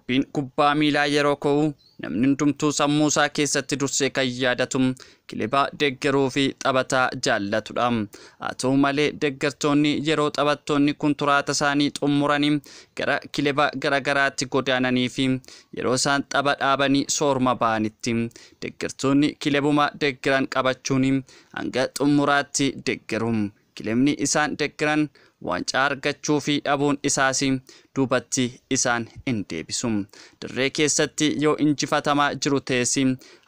Dubbiin kubbaa miilaa yeroo ka'u namni hundumtuu sammuu isaa keessatti dursee kan yaadatu kilaba deeggaruu fi taphataa jaallatudha. Haa ta'u malee, deeggartoonni yeroo taphattoonni kunturaata isaanii xumuranii gara kilaba garaagaraatti godaananii fi yeroo isaan tapha dhaabanii soorma ba'anitti, deeggartoonni kilabuma deeggaran qabachuun hanga xumuraatti deeggaru. Kilabni isaan deeggaran waancaa argachuu fi dhabuun isaas duubatti isaan hin deebisu. Dirree keessatti yoo injifatamaa jiru ta'es,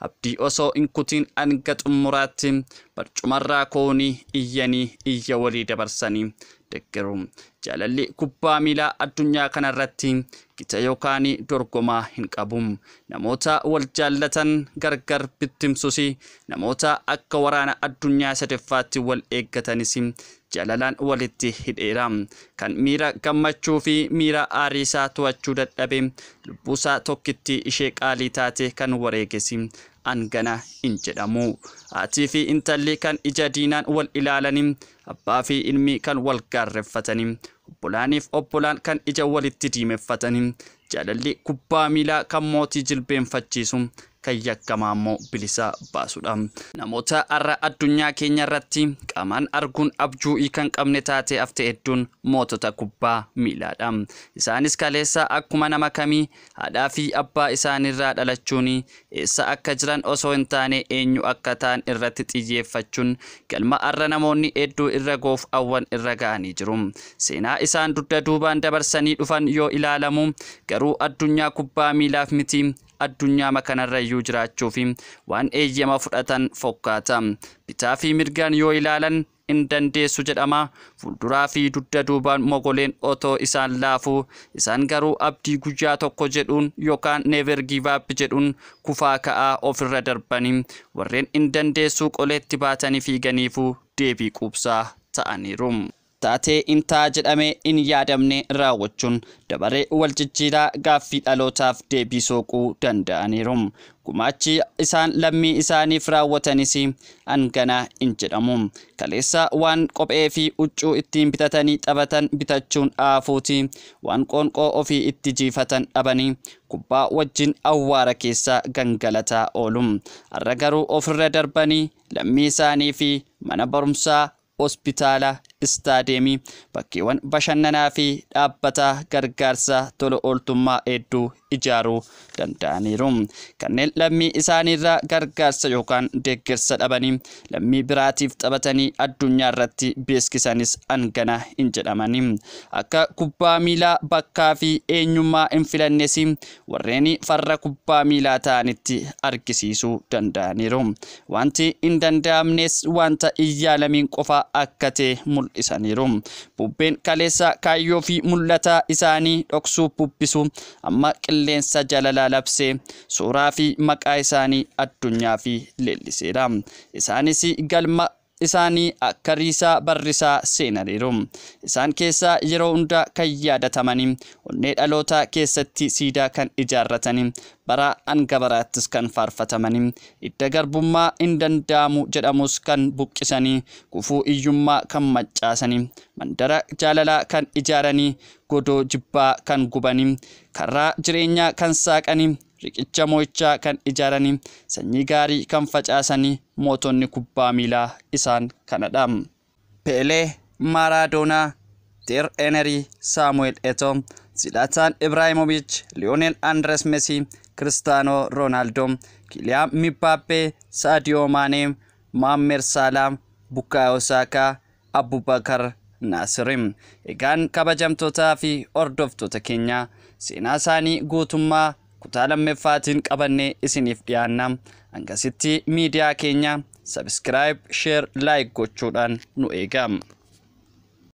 abdii osoo hin kutiin hanga xumuraatti barcumarraa koonii iyyanii iyya walii dabarsanii deeggaru. Jaalalli kubbaa miilaa addunyaa kanarratti gita yookaan dorgomaa hin qabu. Namoota wal jaallatan gargar bittimsus, namoota akka waraana addunyaa sadaffaatti wal eeggatanis jaalalaan walitti hidheera. Kan miira gammachuu fi miira aarii isaa to'achuu dadhabe, lubbuusaa tokkitti ishee qaalii taate kan wareeges hangana hin jedhamu. Haatii fi intalli kan ija diinaan wal ilaalanii, abbaa fi ilmi kan wal gaarreeffatanii, obbolaaniif obbolaan kan ija walitti diimeffatanii, jaalalli kubbaa miilaa kan mootii jilbeenfachiisu, kan yakkamaa immoo bilisa baasudha. Namoota har'a addunyaa keenya irratti qaamaan arguun abjuu'ii kan qabne taatee hafte hedduun mootota kubbaa miilaadha. Isaanis kaleessa akkuma nama kamii haadhaa fi abbaa isaaniirraa dhalachuun, eessa akka jiran osoo hin taane eenyu akka ta'an irratti xiyyeeffachuun, galma har'a namoonni hedduu irra goof hawwan irra ga'anii jiru. Seenaa isaan dugda duubaan dabarsanii dhufan yoo ilaalamu garuu, addunyaa kubbaa miilaaf miti, addunyaa kanarra iyyuu jiraachuu fi waan eeyyama fudhatan fokkaata. Bitaa fi mirgaan yoo ilaalan hin dandeessu jedhama. Fuulduraa fi dugda duubaan mogoleen otoo isaan laafuu, isaan garuu abdii guyyaa tokko jedhuun yookaan "never give up" jedhuun kufaa ka'aa ofirra darbanii warreen hin dandeessuu qoleetti baatanii fiiganiifuu deebii quubsaa ta'aniiru. Taatee intaa jedhamee hin yaadamne raawwachuun dabaree wal jijjiiraa gaaffii dhalootaaf deebii soquu danda'aniiru. Gumaachi isaan lammii isaaniif raawwatanis hangana hin jedhamu. Kaleessa waan kophee fi huccuu ittiin bitatanii taphatan bitachuun dhaafuuti. Waan qoonqoo ofii itti jiifatan dhabanii kubbaa wajjin awwaara keessa gangalataa oolu. Har'a garuu ofirra darbanii lammii isaanii fi mana barumsaa, hospitaala, istaadeemii, bakkeewwan bashannanaa fi dhaabbata gargaarsa tola ooltummaa hedduu ijaaruu danda'aniiru. Kanneen lammii isaaniirraa gargaarsa yookaan deeggarsa dhabanii lammii biraatiif taphatanii addunyaa irratti beeksisanis hangana hin jedhamani. Akka kubbaa miilaa bakkaa fi eenyummaa hin filannes warreen farra kubbaa miilaa ta'anitti argisiisuu danda'aniiru. Wanti hin danda'amnes wanta hin yaalamiin qofa akka ta'e mul'isaniiru. Bubbeen kaleessa kaayyoo fi mul'ata isaanii dhoksuu bubbisu amma qilleensa jaalalaa labsee suuraa fi maqaa isaanii addunyaa fi leelliseera. Isaanis galma isaanii akka riisaa barrisaa seenaniiru. Isaan keessaa yeroo hunda kan yaadatamanii, onnee dhalootaa keessatti siidaa kan ijaarratanii, bara hanga baraattis kan faarfatamanii, idda garbummaa hin danda'amu jedhamus kan buqqisanii, gufuu hiyyummaa kan maccaasanii, mandara jaalalaa kan ijaaranii, godoo jibbaa kan gubanii, karaa jireenyaa kan saaqanii, riqicha mo'ichaa kan ijaaranii, sanyii gaarii kan facaasanii, mootonni kubbaa miilaa isaan kanadha. Peelee, Maaraadoonaa, Thierry Henry, Saamu'eel Eto'o, Zlatan Ibrahimovic, Lionel Andres Messi, Cristiano Ronaldo, Kylian Mbappe, Sadio Mane, Mohamed Salah, Bukayo Saka, Abubakar Naasirim. Egaan kabajamtootaa fi hordoftoota keenya, seenaa isaanii guutummaa kutaa lammaffaatiin qabannee isiniif dhiyaanna. Hangasitti miidiyaa keenya subscribe, share, like gochuudhaan nu eega.